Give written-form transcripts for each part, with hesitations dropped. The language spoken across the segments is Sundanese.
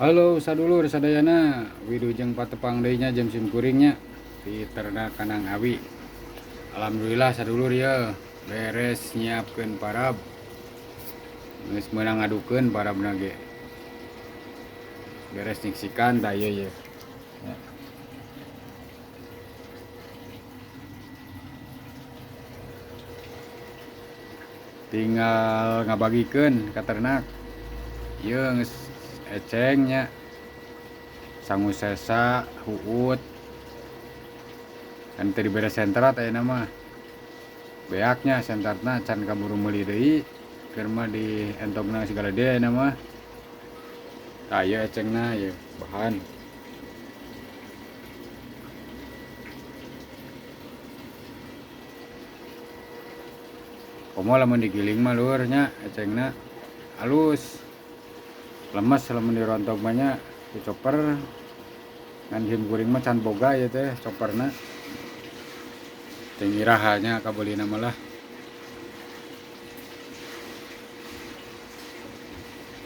Halo sadulur sadayana, wilujeng patepang deui nya jeung sim kuring nya di ternak Kanang Awi. Alhamdulillah sadulur ya, beres nyiapkeun parab. Geus meunang ngadukeun parabna ge. Beres nyiksikan tah ieu ye. Ya. Tinggal ngabagikeun ka ternak. Ieu geus eceng nya. Sangu sesa, huut. Kan teu dibere sentrat ayeuna mah. Beaknya sentratna can kaburu meuli deui. Keur mah di entogna segala deui ayeuna mah. Tah ieu ecengna ieu bahan. Komo lamun digiling mah lur nya ecengna halus. Lemes lamun dirontok mah nya ku chopper. Ngan sim kuring mah can boga ieu teh chopperna. Teu ngiraha nya kabeulina mah lah.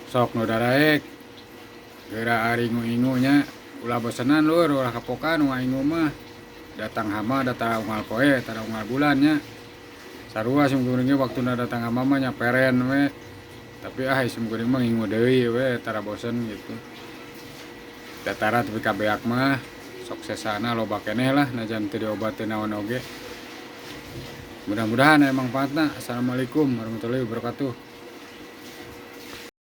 Sok nu daraek geura ari ingu-ingu nya ulah bosenan lur, ulah kapokan ingu mah. Datang hama datang unggal poe tara unggal bulan nya. Sarua sim kuring ge waktuna datang hama mah nya peren we. Tapi sim kuring mah ngingu deui we tara bosen gitu. Datara tepi ka beak mah sok sesana loba keneh lah najan teu diobateun naon oge. Mudah-mudahan aya mangfaatna. Assalamualaikum warahmatullahi wabarakatuh.